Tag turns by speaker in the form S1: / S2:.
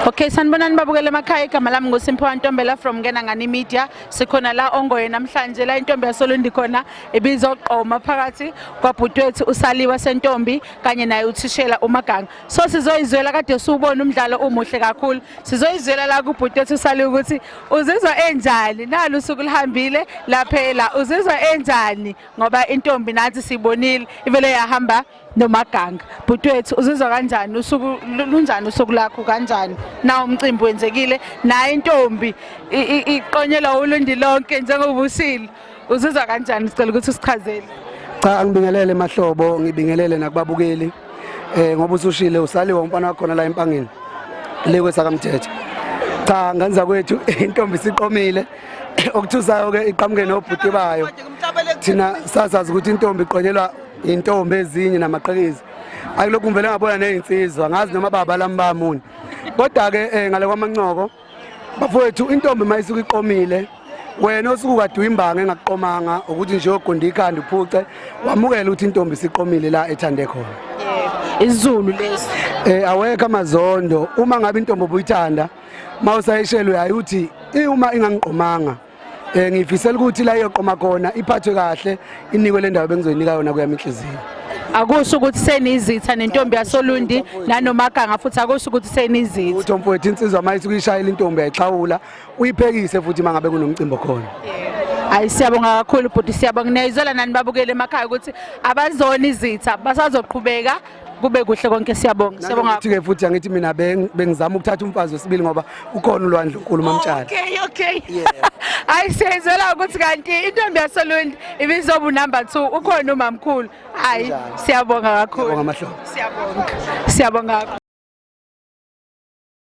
S1: Okay, sanibonani babukele emakhaya. Igama lami nguSimphiwe Ntombela from Ngena Ngani Media. Sikhona la Ongoye namhlanje, la intombi yasoLundi khona ibizoqoma phakathi kwabhuti wethu uSaliwa Sentombi kanye naye uthishela uMaganga. So sizoyizwela, kade siwubona umdlalo umuhle kakhulu. Sizoyizwela la kubhuti wethu uSaliwa ukuthi uzizwa enjani. Nalo usuku lihambile laphela, uzizwa enjani ngoba intombi nathi sibonile ivele yahamba noMaganga. Bhuti wethu, uzizwa kanjani? Usuku lunjani? Usuku lakho kanjani na? Umcimbi wenzekile naye, intombi iqonyelwa uLundi lonke njengoba usile. Uzizwa kanjani? Sicela ukuthi usichazele.
S2: Cha, angibingelele mahlobo, ngibingelele nakubabukeli. Ngoba usushile uSaliwa, umfana wakhona la eMpangeni. Le kwesakamthetho. Cha, nganza kwethu, intombi siqomile. Okuthusayo ke, iqhamuke nobhuti bayo. Thina sasazi ukuthi intombi iqonyelwa intombi ezinye namaqhikiza. Akulokhu ngivele ngabona nezinsizwa, ngazi noma baba lami bamuni. Kodwa ke ngale kwamancoko, bafowethu, intombi mayisuka iqomile, wena osuke ukade uyimbanga engakuqomanga, ukuthi nje ogunda ikhanda uphuce wamukela ukuthi intombi isiqomile la ethande khona.
S1: Izulu lesi.
S2: Awekho amazondo. Uma ngabe intombi obuyithanda mawusayishelwe, hayi uthi uma ingangiqomanga, ngifisela ukuthi la iyoqoma khona iphathwe kahle, inikwe le ndawo bengizoyinika yona kuyami inhliziyo.
S1: Akusho ukuthi senizitha nentombi yasoLundi nanoMaganga, futhi akusho ukuthi senizitha.
S2: Uthi mfowethu, insizwa mayisuke ishayela intombi ayixhawula, uyiphekise futhi uma ngabe kunomcimbi khona.
S1: Hayi, siyabonga kakhulu bhuti, siyabonga. Niyayizwela nani babukele emakhaya ukuthi abazona izitha, basazoqhubeka kube kuhle konke. Siyabonga, siyabonga.
S2: Nanokuthi-ke futhi angithi mina bengizama ukuthatha umfazi wesibili ngoba ukhona ulwandle unkulu mamtshali.
S1: Okay. Hayi, siyayizwela ukuthi kanti intombi yasoLundi ibizoba unumber 2, ukhona umamkhulu. Hayi,
S2: Kunjalo.
S1: siyabonga kakhulu.
S2: Siyabonga mahlobo.
S1: Siyabonga. Siyabonga.